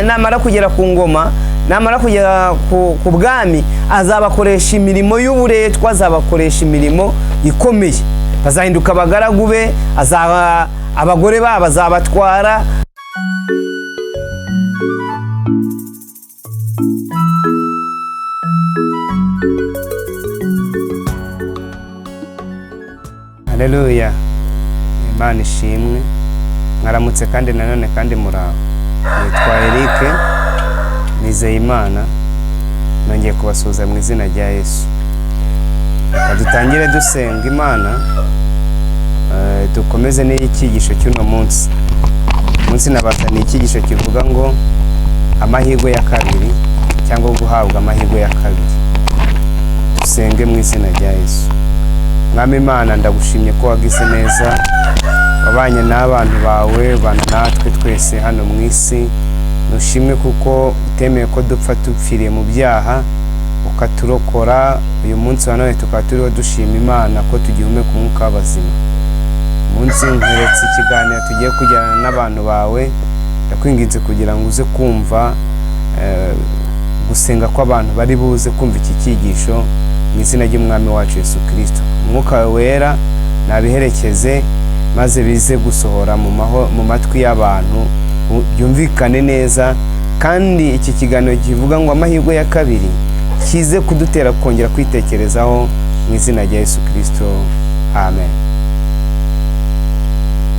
Namara kugera ku ngoma, namara kugera ku bwami, azabakoresha imirimo y'uburetwa, azabakoresha imirimo ikomeye, bazahinduka abagaragu be, azaba abagore babo azabatwara. Haleluya, Imana ishimwe. Mwaramutse kandi nanone kandi muraho. Nitwa Eric Nizeyimana, nongeye kubasuhuza mu izina rya Yesu. Reka dutangire dusenga Imana, dukomeze n'icyigisho cy'uno munsi. Umunsi nabazaniye icyigisho kivuga ngo amahirwe ya kabiri cyangwa guhabwa amahirwe ya kabiri. Dusenge mu izina rya Yesu. Mwami Imana, ndagushimye ko wagize neza, wabanye n'abantu bawe, bana natwe twese hano mu isi. Nushimwe kuko utemeye ko dupfa dupfiriye mu byaha, ukaturokora. Uyu munsi wa none tukaba turiho dushima Imana ko tugihumeka umwuka w'abazima. Umunsi nkweretse ikiganiro tugiye kugirana n'abantu bawe, ndakwinginze kugira ngo uze kumva gusenga kw'abantu bari buze kumva iki cyigisho mu izina ry'Umwami wacu Yesu Kristo. Umwuka wawe wera nabiherekeze, maze bize gusohora mu matwi y'abantu, byumvikane neza, kandi iki kiganiro kivuga ngo amahirwe ya kabiri kize kudutera kongera kwitekerezaho mu izina rya Yesu Kristo, amen.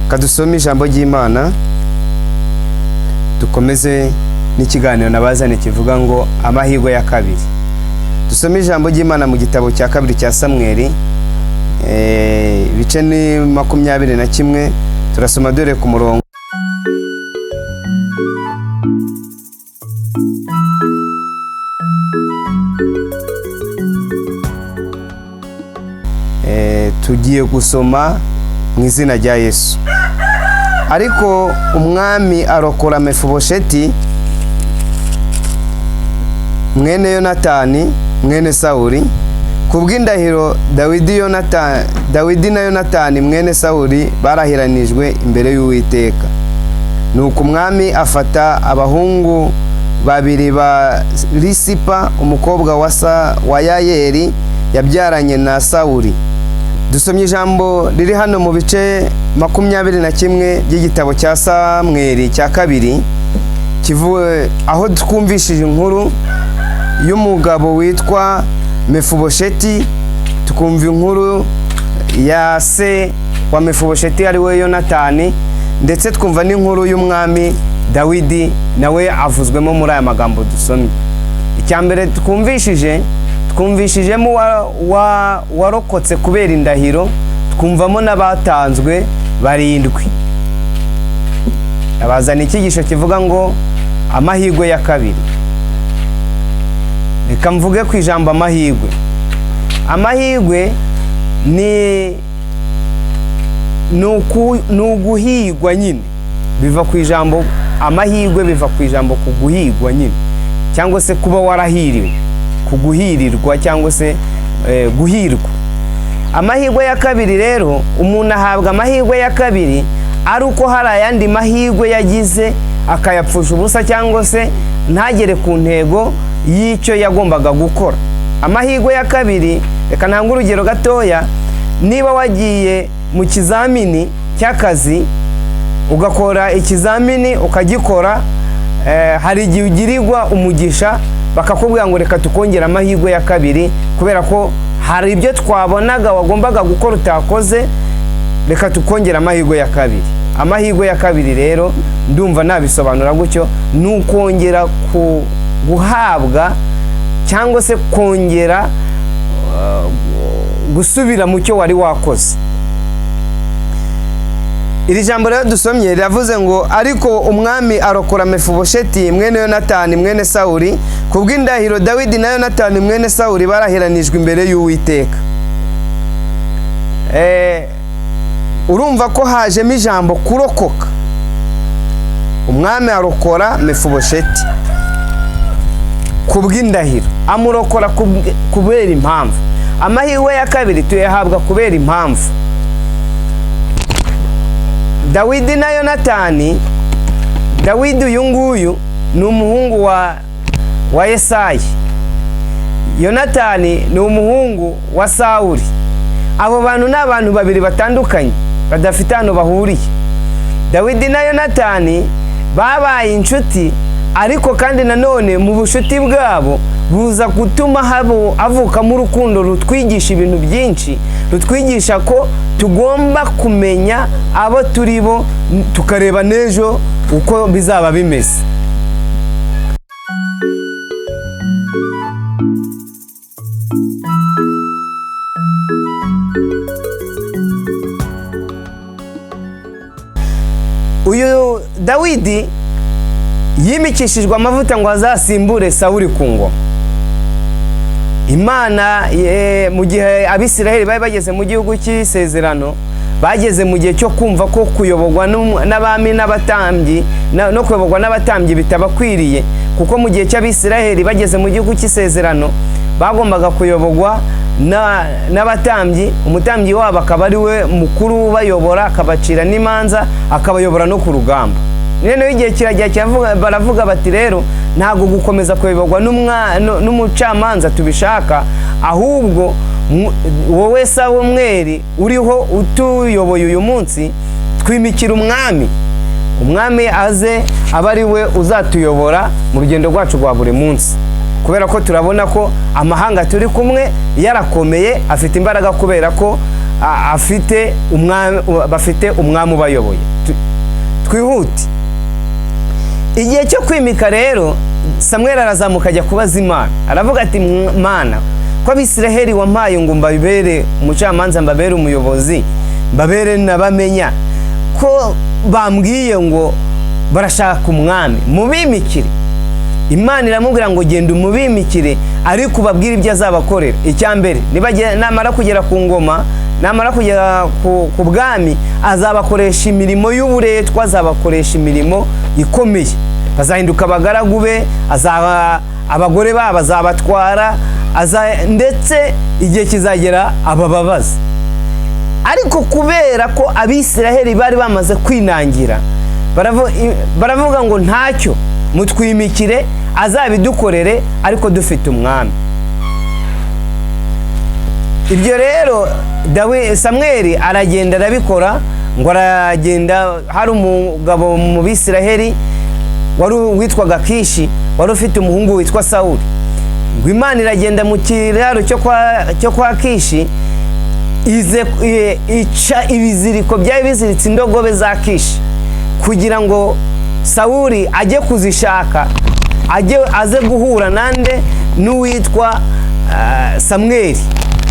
Kadusome ijambo ry'Imana, dukomeze n'ikiganiro nabazane kivuga ngo amahirwe ya kabiri. Dusome ijambo ry'Imana mu gitabo cya kabiri cya Samweli, ibice ni 21, turasoma dore ku murongo. Tugiye gusoma mu izina rya Yesu. Ariko umwami arokora Mefibosheti mwene Yonatani mwene Sawuli kubw'indahiro Dawidi na Yonatani mwene Sawuli barahiranijwe imbere y'Uwiteka. Nuko umwami afata abahungu babiri ba Risipa umukobwa wa Yayeri yabyaranye na Sawuli. Dusomye ijambo riri hano mu bice 21 by'igitabo cya Samweli cya kabiri, aho twumvishije inkuru y'umugabo witwa Mefibosheti, tukumva inkuru ya se wa Mefibosheti ari we Yonatani, ndetse twumva n'inkuru y'umwami Dawidi nawe avuzwemo muri aya magambo dusomye. Icya mbere twumvishijemo warokotse kubera indahiro, twumvamo n'abatanzwe barindwi. Abazana icyigisho kivuga ngo amahirwe ya kabiri. Reka mvuge ku ijambo amahirwe. Amahirwe ni uguhigwa nyine, biva ku ijambo amahirwe, biva ku ijambo kuguhigwa nyine, cyangwa se kuba warahiriwe, kuguhirirwa cyangwa se guhirwa. Amahirwe ya kabiri rero, umuntu ahabwa amahirwe ya kabiri ari uko hari ayandi mahirwe yagize akayapfusha ubusa cyangwa se ntagere ku ntego y'icyo yagombaga gukora. Amahirwe ya kabiri, reka ntange urugero gatoya. Niba wagiye mu kizamini cy'akazi ugakora ikizamini ukagikora, hari igihe ugirirwa umugisha bakakubwira ngo reka tukongera amahirwe ya kabiri, kubera ko hari ibyo twabonaga wagombaga gukora utakoze, reka tukongera amahirwe ya kabiri. Amahirwe ya kabiri rero ndumva nabisobanura gutyo, ni ukongera guhabwa cyangwa se kongera gusubira mu cyo wari wakoze. Iri jambo rero dusomye riravuze ngo ariko umwami arokora Mefibosheti mwene Yonatani mwene Sawuli kubw'indahiro Dawidi na Yonatani mwene Sawuli barahiranijwe imbere y'Uwiteka. Urumva ko hajemo ijambo kurokoka. Umwami arokora Mefibosheti kubw'indahiro, amurokora kubera impamvu. Amahirwe ya kabiri tuyahabwa kubera impamvu. Dawidi na Dawidi uyu nguyu ni umuhungu wa Yesayi. Yonatani ni umuhungu wa Sawuli. Abo bantu ni abantu babiri batandukanye badafite ahantu bahuriye. Dawidi na Yonatani babaye inshuti, ariko kandi nanone mu bushuti bwabo buza gutuma havukamo urukundo rutwigisha ibintu byinshi, rutwigisha ko tugomba kumenya abo turi bo, tukareba n'ejo uko bizaba bimeze. Uyu Dawidi yimikishijwe amavuta ngo azasimbure Sawuli ku ngoma. Imana mu gihe Abisiraheli bari bageze mu gihugu cy'isezerano, bageze mu gihe cyo kumva ko kuyoborwa n'abami n'abatambyi no kuyoborwa n'abatambyi bitabakwiriye, kuko mu gihe cy'Abisiraheli bageze mu gihugu cy'isezerano bagombaga kuyoborwa n'abatambyi, umutambyi wabo akaba ari we mukuru ubayobora, akabacira n'imanza, akabayobora no ku rugamba. Noneho igihe kirajya baravuga bati rero ntabwo gukomeza kuyoborwa n'umucamanza tubishaka, ahubwo wowe Samweli uriho utuyoboye uyu munsi, twimikira umwami, umwami aze abe ari we uzatuyobora mu rugendo rwacu rwa buri munsi, kubera ko turabona ko amahanga turi kumwe yarakomeye, afite imbaraga kubera ko afite umwami, bafite umwami ubayoboye. Twihute. Igihe cyo kwimika rero, Samweli arazamuka ajya kubaza Imana, aravuga ati Mana, ko Abisiraheli wampaye ngo mbabere umucamanza, mbabere umuyobozi, mbabere n'abamenya, ko bambwiye ngo barashaka umwami, mubimikire. Imana iramubwira ngo genda umubimikire, ariko ubabwire ibyo azabakorera. Icya mbere, namara kugera ku ngoma, namara kugera ku bwami, azabakoresha imirimo y'uburetwa, azabakoresha imirimo ikomeye, bazahinduka abagaragu be, abagore babo azabatwara, ndetse igihe kizagera abababaza. Ariko kubera ko Abisiraheli bari bamaze kwinangira, baravuga ngo ntacyo, mutwimikire azabidukorere, ariko dufite umwami. Ibyo rero Samweli aragenda arabikora, ngo aragenda. Hari umugabo mu Bisiraheli wari witwaga Kishi, wari ufite umuhungu witwa Sawuli. Ngo Imana iragenda mu kiraro cyo kwa Kishi, ica ibiziriko byari biziritse indogobe za Kishi, kugira ngo Sawuli ajye kuzishaka, aze guhura nande n'uwitwa Samweli,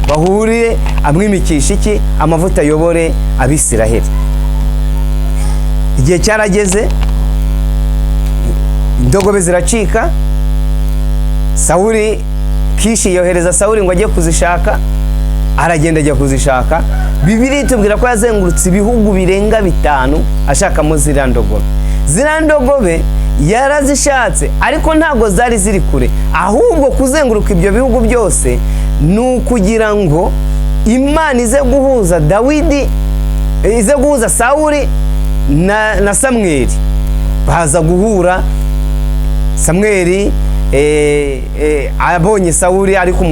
bahurire amwimikisha iki amavuta ayobore Abisiraheli. Igihe cyarageze, indogobe ziracika, Sawuli Kishi yohereza Sawuli ngo ajye kuzishaka, aragenda ajya kuzishaka. Bibiliya itubwira ko yazengurutse ibihugu birenga 5 ashakamo ziriya ndogobe. Ziriya ndogobe yarazishatse, ariko ntabwo zari ziri kure, ahubwo kuzenguruka ibyo bihugu byose ni ukugira ngo Imana ize guhuza Dawidi, ize guhuza Sawuli na Samweli. Baza guhura, Samweli abonye Sawuli ariko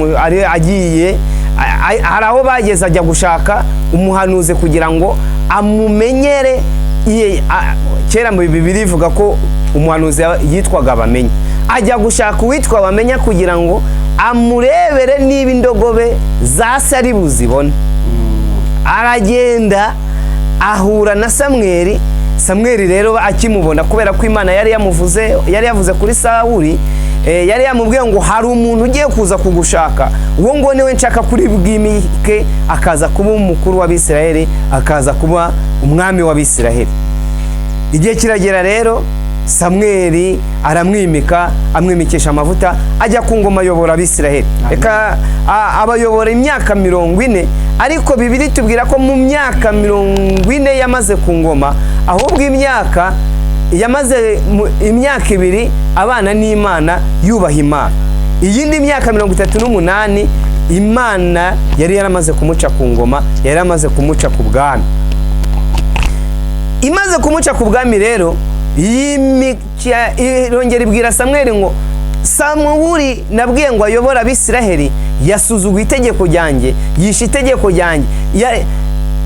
agiye, hari aho bageze ajya gushaka umuhanuzi kugira ngo amumenyere. Kera mu Bibiliya ivuga ko umuhanuzi yitwaga Bamenya, ajya gushaka uwitwa Bamenya kugira ngo amurebere niba indogobe za se ari buzibone. Aragenda ahura na Samweli. Samweli rero akimubona, kubera ko Imana yari yamuvuze, yari yavuze kuri Sawuli, yari yamubwiye ngo hari umuntu ugiye kuza kugushaka, uwo ngo niwe nshaka kuri bwimike, akaza kuba umukuru w'Abisiraheli, akaza kuba umwami w'Abisiraheli. Igihe kiragera rero, Samweli aramwimika, amwimikisha amavuta, ajya ku ngoma ayobora Abisiraheli. Reka abayobora imyaka 40, ariko Bibiliya itubwira ko mu myaka 40 yamaze ku ngoma, ahubwo imyaka yamaze imyaka 2 abana n'Imana, yubaha Imana. Iyindi myaka 38 Imana yari yaramaze kumuca ku ngoma, yari yaramaze kumuca ku bwami. Imaze kumuca ku bwami rero, Irongera ibwira Samweli ngo Samweli nabwiye ngo ayobore Abisiraheli, yasuzuguye itegeko ryanjye, yishe itegeko ryanjye,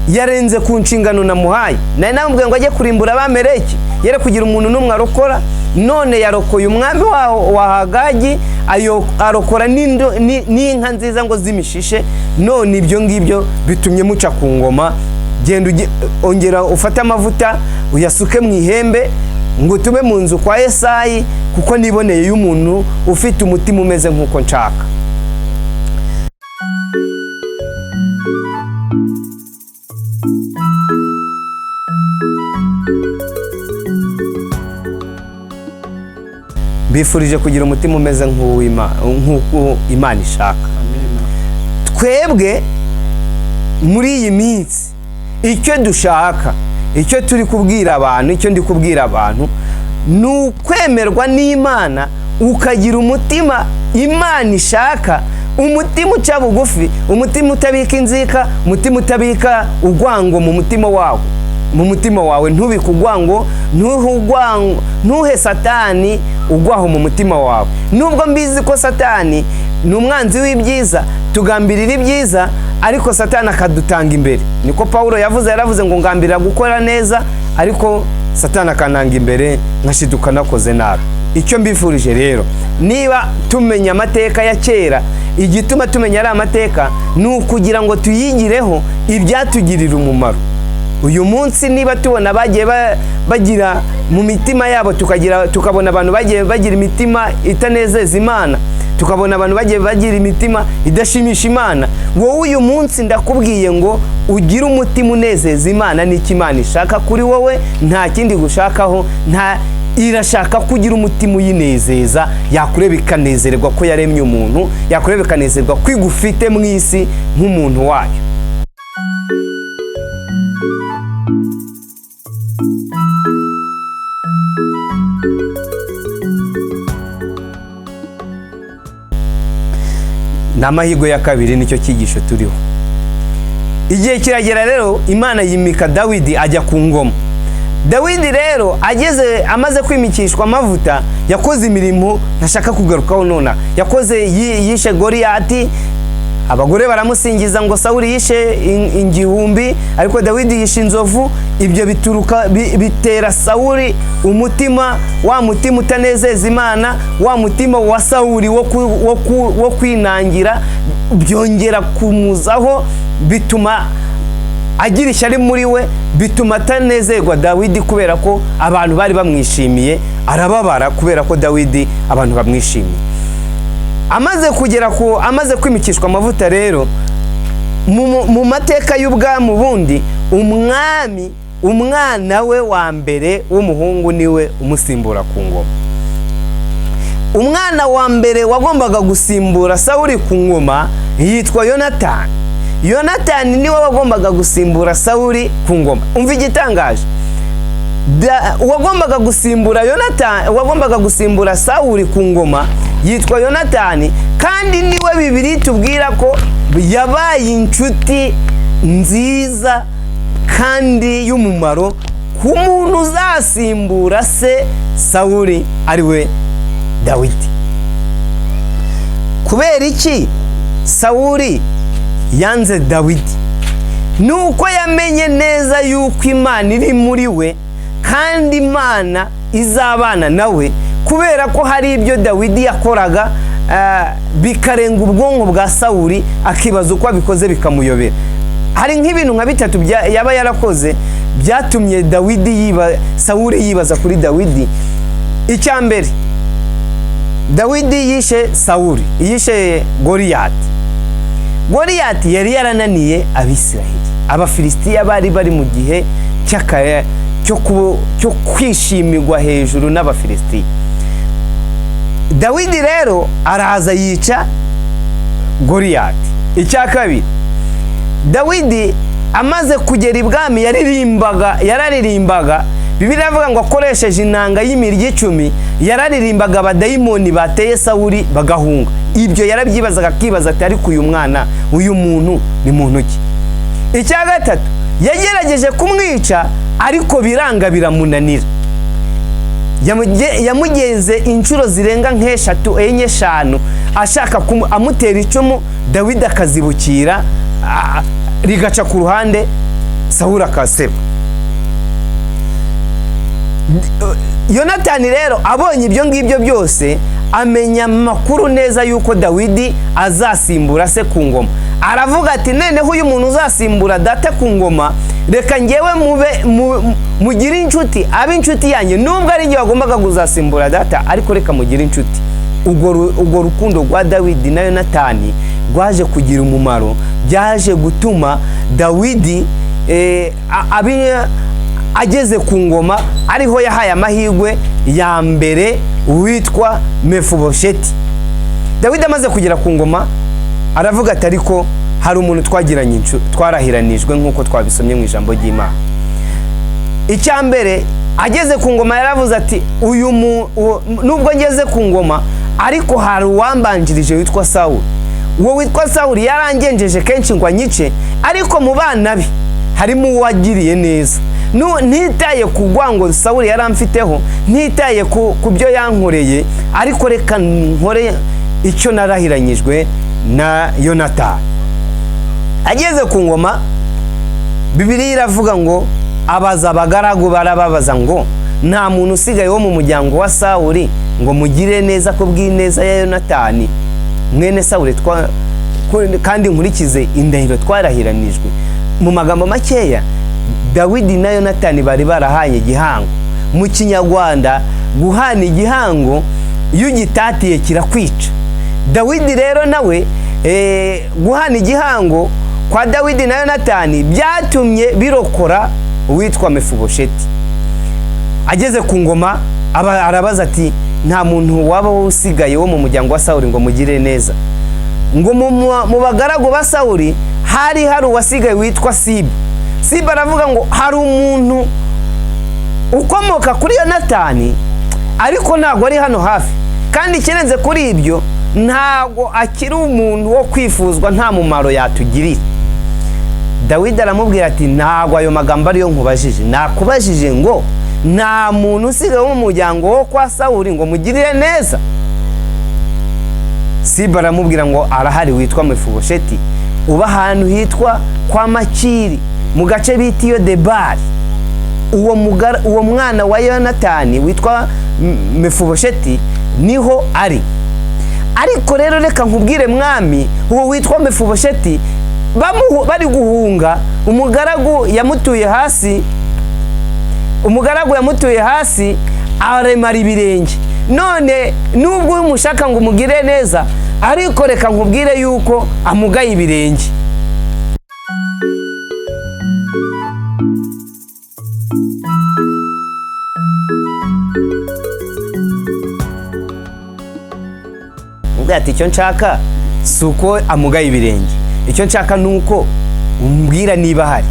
yarenze ku nshingano namuhaye. Nari namubwiye ngo ajye kurimbura Abameleki, yere kugira umuntu n'umwe arokora, none yarokoye umwami wa Hagagi, arokora n'inka nziza ngo zimishishe, none ibyo ngibyo bitumye muca ku ngoma. Genda ongera ufate amavuta uyasuke mu ihembe ngo utume mu nzu kwa Yesayi, kuko niboneye y'umuntu ufite umutima umeze nk'uko nshaka. Bifurije kugira umutima umeze nk'uko Imana ishaka. Twebwe muri iyi minsi icyo dushaka, icyo turi kubwira abantu, icyo ndi kubwira abantu ni ukwemerwa n'Imana, ukagira umutima Imana ishaka, umutima uca bugufi, umutima utabika inzika, umutima utabika urwango mu mutima wawe. Mu mutima wawe ntubike urwango, ntuhe Satani ugwaho mu mutima wawe. Nubwo mbizi ko Satani ni umwanzi w'ibyiza, tugambirira ibyiza, ariko Satani akadutanga imbere. Niko Paulo yavuze, yaravuze ngo ngambirira gukora neza, ariko Satani akananga imbere nkashiduka nakoze nabi. Icyo mbifurije rero, niba tumenya amateka ya kera, igituma tumenya ari amateka ni ukugira ngo tuyigireho ibyatugirira umumaro. Uyu munsi niba tubona bagiye bagira mu mitima yabo, tukabona abantu bagiye bagira imitima itanezeza Imana, tukabona abantu bagiye bagira imitima idashimisha Imana, wowe uyu munsi ndakubwiye ngo ugire umutima unezeza Imana. N'icyo Imana ishaka kuri wowe nta kindi gushakaho, nta irashaka kugira umutima uyinezeza, yakureba ikanezererwa ko yaremye umuntu, yakureba ikanezererwa ko igufite mu isi nk'umuntu wayo. N'amahirwe ya kabiri nicyo cyigisho turiho. Igihe kiragera rero Imana yimika Dawidi ajya ku ngoma. Dawidi rero ageze amaze kwimikishwa amavuta, yakoze imirimo ntashaka kugarukaho nona. Yakoze yishe Goliyati, abagore baramusingiza ngo Sawuli yishe igihumbi, ariko Dawidi yishe inzovu. Ibyo bituruka bitera Sawuli umutima, wa mutima utanezeza Imana, wa mutima wa Sawuli wo kwinangira, byongera kumuzaho, bituma agira ishyari muri we, bituma atanezerwa Dawidi kubera ko abantu bari bamwishimiye. Arababara kubera ko Dawidi abantu bamwishimiye. Amaze kugera ku amaze kwimikishwa amavuta rero, mu mateka y'ubwami bundi, umwami umwana we wa mbere w'umuhungu niwe umusimbura ku ngoma. Umwana wa mbere wagombaga gusimbura Sawuli ku ngoma yitwa Yonatani. Yonatani niwe wagombaga gusimbura Sawuli ku ngoma. Umva igitangaje, uwagombaga gusimbura Yonatani, uwagombaga gusimbura Sawuli ku ngoma yitwa Yonatani, kandi niwe Bibiliya itubwira ko yabaye inshuti nziza kandi y'umumaro ku muntu uzasimbura se Sawuli, ariwe Dawidi. Kubera iki Sawuli yanze Dawidi? Nuko yamenye neza yuko Imana iri muri we kandi Imana izabana nawe, kubera ko hari ibyo Dawidi yakoraga bikarenga ubwonko bwa Sawuli, akibaza uko abikoze bikamuyobera. Hari nk'ibintu nka bitatu yaba yarakoze byatumye Dawidi Sawuli yibaza kuri Dawidi. Icya mbere, Dawidi yishe Sawuli, yishe Goliyati. Goliyati yari yarananiye Abisiraheli. Abafilisitiya bari bari mu gihe cyo kwishimirwa hejuru n'Abafilisitiya. Dawidi rero araza yica Goliyati. Icya kabiri, Dawidi amaze kugera ibwami yararirimbaga. Bibiliya iravuga ngo akoresheje inanga y'imirya 10 yararirimbaga abadayimoni bateye Sawuli bagahunga. Ibyo yarabyibazaga, akibaza ati ariko uyu mwana, uyu muntu ni muntu ki? Icya gatatu, yagerageje kumwica ariko biranga biramunanira. Yamugenze inshuro zirenga nk'eshatu, enye, eshanu, ashaka amutera icumu, Dawidi akazibukira, rigaca ku ruhande, Sawuli akaseba. Yonatani rero abonye ibyo ngibyo byose, amenya amakuru neza yuko Dawidi azasimbura se ku ngoma. Aravuga ati noneho uyu muntu uzasimbura data ku ngoma, reka ngewe mugire inshuti, abe inshuti yanjye, nubwo ari njye wagombaga kuzasimbura data, ariko reka mugire inshuti. Urwo rukundo rwa Dawidi na Yonatani rwaje kugira umumaro, byaje gutuma Dawidi ageze ku ngoma, ariho yahaye amahirwe ya mbere witwa Mefibosheti. Dawidi amaze kugera ku ngoma aravuga ati ariko hari umuntu twagiranye twarahiranijwe nk'uko twabisomye mu ijambo ry'Imana. Icya mbere, ageze ku ngoma yaravuze ati uyu nubwo ngeze ku ngoma, ariko hari uwambanjirije witwa Sawuli. Uwo witwa Sawuli yarangenjeje kenshi ngo anyice, ariko mu bana be harimo uwagiriye neza. Ntitaye ku rwango Sawuli yaramfiteho, ntitaye ku byo yankoreye, ariko reka nkore icyo narahiranyijwe na Yonatani. Ageze ku ngoma, Bibiliya iravuga ngo abaza abagaragu, barababaza ngo nta muntu usigaye wo mu muryango wa Sawuli ngo mugire neza ko bw'ineza ya Yonatani mwene Sawuli, kandi nkurikize indahiro twarahiranijwe. Mu magambo makeya, Dawidi na Yonatani bari barahanye igihango. Mu Kinyarwanda, guhana igihango iyo ugitatiye kirakwica. Dawidi rero nawe guhana igihango kwa Dawidi na Yonatani byatumye birokora uwitwa Mefibosheti. Ageze ku ngoma arabaza ati nta muntu waba usigaye wo mu muryango wa Sawuli ngo mugire neza. Ngo mu bagaragu ba Sawuli hari uwasigaye witwa Siba. Siba aravuga ngo hari umuntu ukomoka kuri Yonatani, ariko ntabwo ari hano hafi, kandi ikirenze kuri ibyo ntabwo akiri umuntu wo kwifuzwa, nta mumaro yatugirira. Dawidi aramubwira ati ntabwo ayo magambo ariyo nkubajije, nakubajije ngo nta muntu usigaye wo mu muryango wo kwa Sawuli ngo mugirire neza. Siba aramubwira ngo arahari witwa Mefibosheti, uba ahantu hitwa kwa Makiri mu gace bita iyo Debari. Uwo mwana wa Yonatani witwa Mefibosheti niho ari. Ariko rero reka nkubwire mwami, uwo witwa Mefibosheti bari guhunga, umugaragu yamutuye hasi, aremara ibirenge. None nubwo umushaka ngo umugire neza, ariko reka nkubwire yuko amugaye ibirenge. Ati icyo nshaka si uko amugaye ibirenge, icyo nshaka ni uko umbwira niba ahari.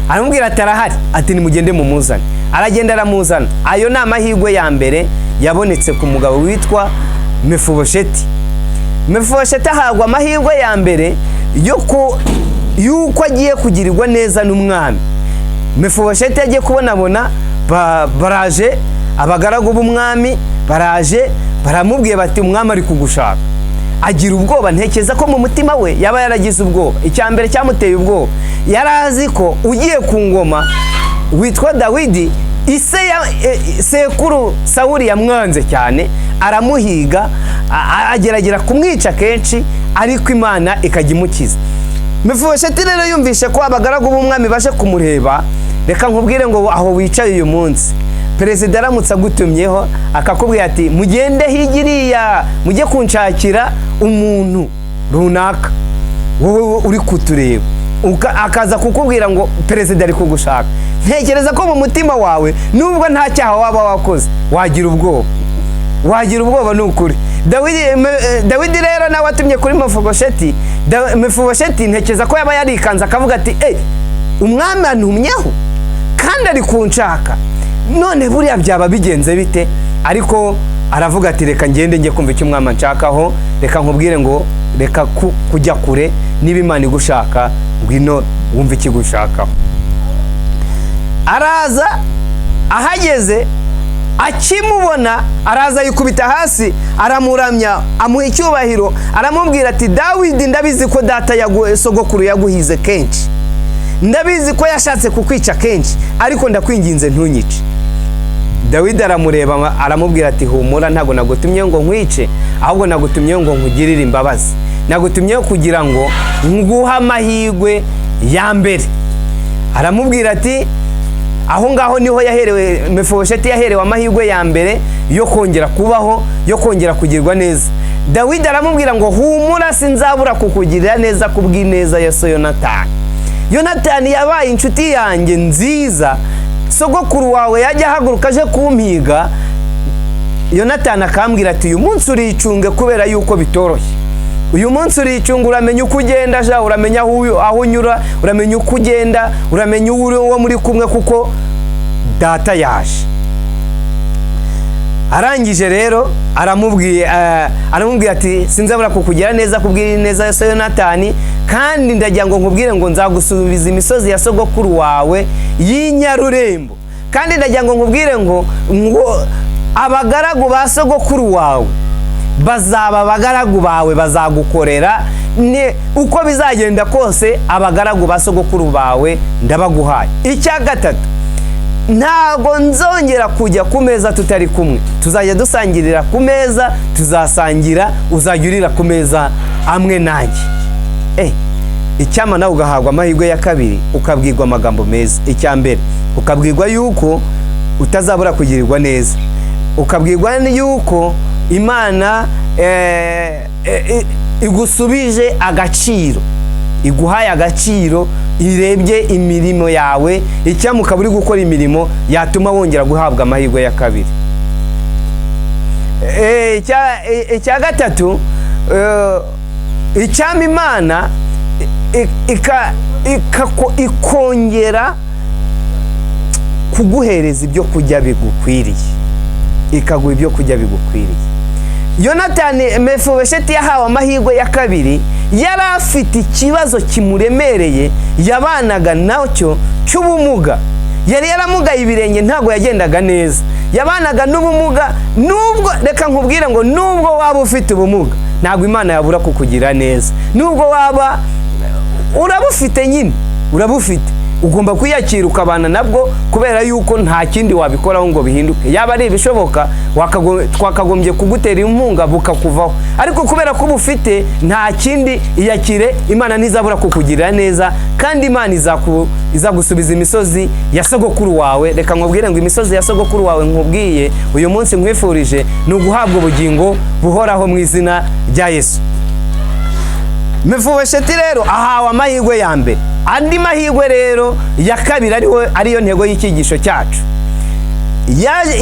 Aramubwira ati arahari, ati nimugende mumuzane. Aragenda aramuzana. Ayo ni amahirwe ya mbere yabonetse ku mugabo witwa Mefibosheti. Mefibosheti ahabwa amahirwe ya mbere yuko agiye kugirirwa neza n'umwami. Mefibosheti agiye kubonabona, baraje abagaragu b'umwami, baraje baramubwiye bati umwami ari kugushaka. Agira ubwoba, ntekeza ko mu mutima we yaba yaragize ubwoba. Icya mbere cyamuteye ubwoba, yari azi ko ugiye ku ngoma witwa Dawidi, ise sekuru Sawuli yamwanze cyane, aramuhiga, ageragera kumwica kenshi, ariko Imana ikajya imukiza. Mefibosheti rero yumvishe ko abagaragu b'umwami baje kumureba. Reka nkubwire ngo aho wicaye uyu munsi, perezida aramutse agutumyeho akakubwira ati mugende higiriya mujye kunshakira umuntu runaka wowe uri kutureba, akaza kukubwira ngo perezida ari kugushaka, ntekereza ko mu mutima wawe nubwo nta cyaha waba wakoze wagira ubwoba, wagira ubwoba. Ni ukuri. Dawidi rero nawe atumye kuri Mefibosheti. Mefibosheti ntekereza ko yaba yarikanze akavuga ati umwami antumyeho kandi ari kunshaka, none buriya byaba bigenze bite? Ariko aravuga ati reka ngende njye kumva icyo umwami anshakaho, reka nkubwire ngo reka kujya kure, niba Imana igushaka ngwino wumve ikigushakaho. Araza, ahageze Akimubona araza yikubita hasi, aramuramya, amuha icyubahiro, aramubwira ati: "Dawidi, ndabizi ko data sogokuru yaguhize kenshi, ndabizi ko yashatse kukwica kenshi, ariko ndakwinginze ntunyice." Dawidi aramureba, aramubwira ati: "Humura, ntabwo nagutumye ngo nkwice, ahubwo nagutumye ngo nkugirire imbabazi, nagutumye kugira ngo nguhe amahirwe ya mbere." Aramubwira ati aho ngaho niho yaherewe, Mefibosheti yaherewe amahirwe ya mbere yo kongera kubaho, yo kongera kugirwa neza. Dawidi aramubwira ngo: "Humura, sinzabura kukugirira neza kubw'ineza ya so Yonatani. Yonatani yabaye inshuti yanjye nziza. Sogokuru wawe yajya ahaguruka aje kumpiga, Yonatani akambwira ati: 'Uyu munsi uricunge kubera yuko bitoroshye. Uyu munsi uricunga, uramenya uko ugenda ja, uramenya aho unyura, uramenya uko ugenda, uramenya uwo muri kumwe, kuko data yaje.'" Arangije rero aramubwiye ati: "Sinzabura kukugira neza kubwira neza ya so Yonatani, kandi ndagira ngo nkubwire ngo nzagusubiza imisozi ya sogokuru wawe y'inyarurembo, kandi ndagira ngo nkubwire ngo abagaragu ba sogokuru wawe bazaba abagaragu bawe, bazagukorera. Ni uko bizagenda kose, abagaragu ba sogokuru bawe ndabaguhaye. Icya gatatu, ntago nzongera kujya ku meza tutari kumwe. Tuzajya dusangirira ku meza, tuzasangira, uzajya urira ku meza amwe nanjye." Icyama nawe ugahabwa amahirwe ya kabiri, ukabwirwa amagambo meza. Icya mbere, ukabwirwa yuko utazabura kugirirwa neza, ukabwirwa yuko Imana igusubije agaciro, iguhaye agaciro, irebye imirimo yawe. Icyama ukaba uri gukora imirimo yatuma wongera guhabwa amahirwe ya kabiri. Icya gatatu, icyama Imana ikongera kuguhereza ibyo kurya bigukwiriye, ikaguha ibyo kurya bigukwiriye. Yonatani, Mefibosheti yahawe amahirwe ya kabiri, yari afite ikibazo kimuremereye yabanaga nacyo cy'ubumuga. Yari yaramugaye ibirenge, ntabwo yagendaga neza, yabanaga n'ubumuga. Nubwo, reka nkubwire ngo nubwo waba ufite ubumuga, ntabwo Imana yabura kukugira neza. Nubwo waba urabufite nyine, urabufite, ugomba kwiyakira ukabana nabwo, kubera yuko nta kindi wabikoraho ngo bihinduke. Yaba ari ibishoboka, twakagombye kugutera inkunga bukakuvaho, ariko kubera ko ubufite nta kindi, iyakire. Imana ntizabura kukugirira neza, kandi Imana izagusubiza imisozi ya sogokuru wawe. Reka nkubwire ngo imisozi ya sogokuru wawe nkubwiye uyu munsi, nkwifurije, ni uguhabwa ubugingo buhoraho mu izina rya Yesu. Mefibosheti rero ahawe amahirwe ya mbere. Andi mahirwe rero ya kabiri, ariyo ntego y'icyigisho cyacu.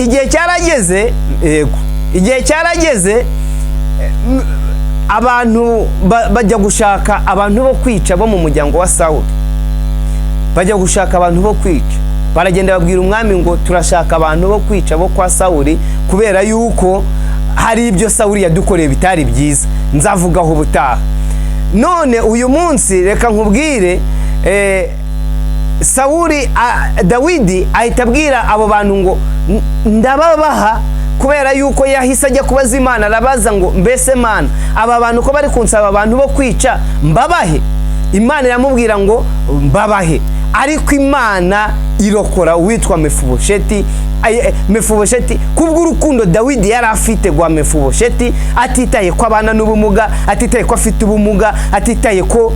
Igihe cyarageze, yego, igihe cyarageze, abantu bajya gushaka abantu bo kwica bo mu muryango wa Sawuli. Bajya gushaka abantu bo kwica, baragenda babwira umwami ngo: "Turashaka abantu bo kwica bo kwa Sawuli, kubera yuko hari ibyo Sawuli yadukoreye bitari byiza, nzavugaho ubutaha." None uyu munsi reka nkubwire, Sawuli, Dawidi ahita abwira abo bantu ngo: "Ndababaha," kubera yuko yahise ajya kubaza Imana. Arabaza ngo: "Mbese Mana, aba bantu ko bari kunsaba abantu bo kwica, mbabahe?" Imana iramubwira ngo: "Mbabahe." Ariko Imana irokora uwitwa Mefibosheti. Mefibosheti, kubw'urukundo Dawidi yari afite rwa Mefibosheti, atitaye ko abana n'ubumuga, atitaye ko afite ubumuga, atitaye ko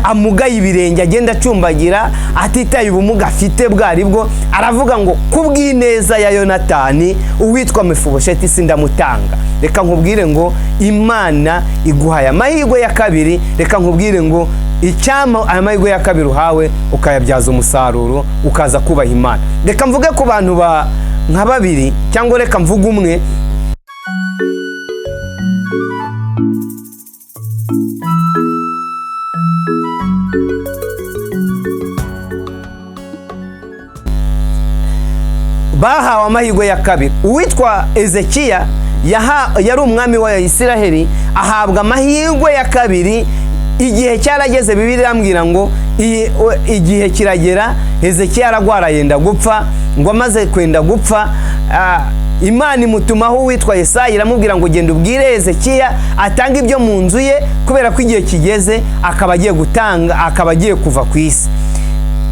amugaye ibirenge agenda acumbagira, atitaye ubumuga afite bwari bwo, aravuga ngo: "Kubw'ineza ya Yonatani, uwitwa Mefibosheti sindamutanga." Reka nkubwire ngo Imana iguhaye amahirwe ya kabiri. Reka nkubwire ngo icyama aya mahirwe ya kabiri uhawe ukayabyaza umusaruro, ukaza kubaha Imana. Reka mvuge ku bantu nka babiri, cyangwa reka mvuge umwe. Bahawe amahirwe ya kabiri. Uwitwa Ezekiya yari umwami wa Isiraheli, ahabwa amahirwe ya kabiri. Igihe cyarageze, Bibiliya irambwira ngo igihe kiragera, Hezekiya aragwara yenda gupfa. Ngo amaze kwenda gupfa, Imana imutumaho uwitwa Yesayi, iramubwira ngo: "Genda ubwire Hezekiya atange ibyo mu nzu ye, kubera ko igihe kigeze akaba agiye gutanga, akaba agiye kuva ku isi."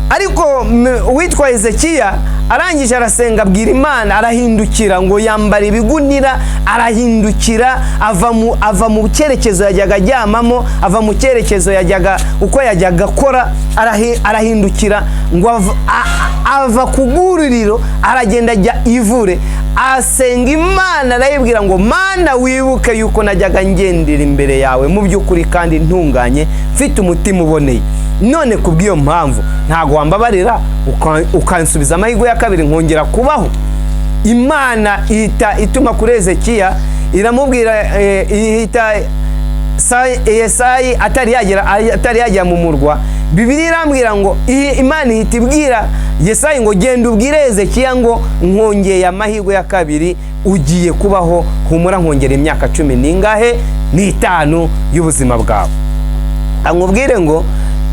Ariko uwitwa Hezekiya arangije arasenga, abwira Imana, arahindukira, ngo yambara ibigunira, arahindukira, ava mu cyerekezo yajyaga aryamamo, ava mu cyerekezo yajyaga uko yajyaga akora, arahindukira, ngo ava ku bwuririro, aragenda ajya ivure, asenga Imana, arayibwira ngo: "Mana, wibuke yuko najyaga ngendera imbere yawe mu by'ukuri kandi ntunganye, mfite umutima uboneye. None ku bw'iyo mpamvu ntabwo wambabarira ukansubiza amahirwe ya kabiri nkongera kubaho?" Imana ihita ituma kuri Hezekiya, iramubwira, ihita Yesayi atari yagera mu murwa. Bibiliya irambwira ngo Imana ihita ibwira Yesayi ngo: "Genda ubwire Hezekiya ngo nkongeye amahirwe ya kabiri, ugiye kubaho, humura, nkongera imyaka cumi n'ingahe n'itanu y'ubuzima bwawe." Amubwire ngo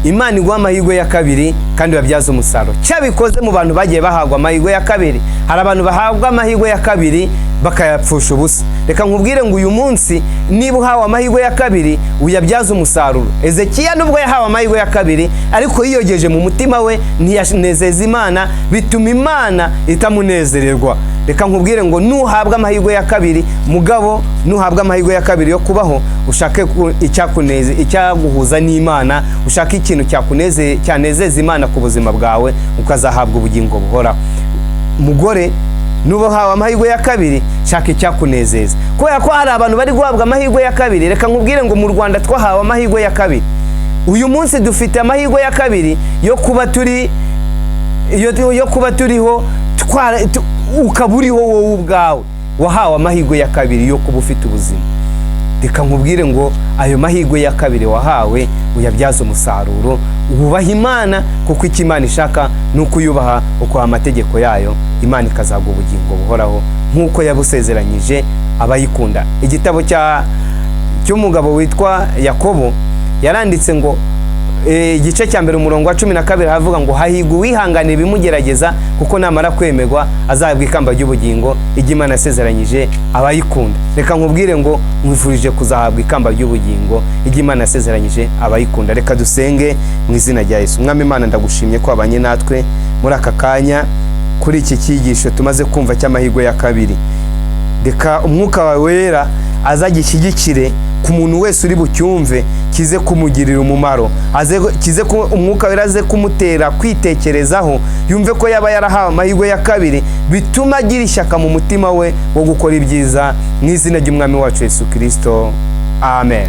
Imana iguha amahirwe ya kabiri kandi babyaze umusaruro. Cyabikoze mu bantu bagiye bahabwa amahirwe ya kabiri. Hari abantu bahabwa amahirwe ya kabiri bakayapfusha ubusa. Reka nkubwire ngo uyu munsi niba uhawe amahirwe ya kabiri, uyabyaze umusaruro. Ezekiya nubwo yahawe amahirwe ya kabiri, ariko yiyogeje mu mutima we, ntiyanezeza Imana, bituma Imana itamunezererwa. Reka nkubwire ngo nuhabwa amahirwe ya kabiri, mugabo, nuhabwa amahirwe ya kabiri yo kubaho, ushake icyaguhuza n'Imana, ushake ikintu cyanezeza Imana ku buzima bwawe, ukazahabwa ubugingo buhoraho. Mugore, nuba uhawe amahirwe ya kabiri, shaka icyakunezeza, kubera ko hari abantu bari guhabwa amahirwe ya kabiri. Reka nkubwire ngo mu Rwanda twahawe amahirwe ya kabiri. Uyu munsi dufite amahirwe ya kabiri yo kuba turiho, ukaba uriho wowe ubwawe, wahawe amahirwe ya kabiri yo kuba ufite ubuzima. Reka nkubwire ngo ayo mahirwe ya kabiri wahawe uyabyaze umusaruro, wubaha Imana, kuko icyo Imana ishaka ni uko uyubaha, ukubaha amategeko yayo, Imana ikazaguha ubugingo buhoraho nk'uko yabusezeranyije abayikunda. Igitabo cy'umugabo witwa Yakobo yaranditse ngo igice cya 1, umurongo wa 12, havuga ngo: "Hahigwa uwihanganira ibimugerageza, kuko namara kwemerwa azahabwa ikamba ry'ubugingo ijya Imana yasezeranyije abayikunda." Reka nkubwire ngo nkwifurije kuzahabwa ikamba ry'ubugingo ijya Imana yasezeranyije abayikunda. Reka dusenge mu izina rya Yesu. Umwami Imana, ndagushimye ko wabanye natwe muri aka kanya kuri iki cyigisho tumaze kumva cy'amahirwe ya kabiri. Reka umwuka wawe wera azagishyigikire ku muntu wese uri bucyumve, kize kumugirira umumaro, kize umwuka wera aze kumutera kwitekerezaho, yumve ko yaba yarahawe amahirwe ya kabiri, bituma agira ishyaka mu mutima we wo gukora ibyiza, mu izina ry'Umwami wacu Yesu Kirisito, amen.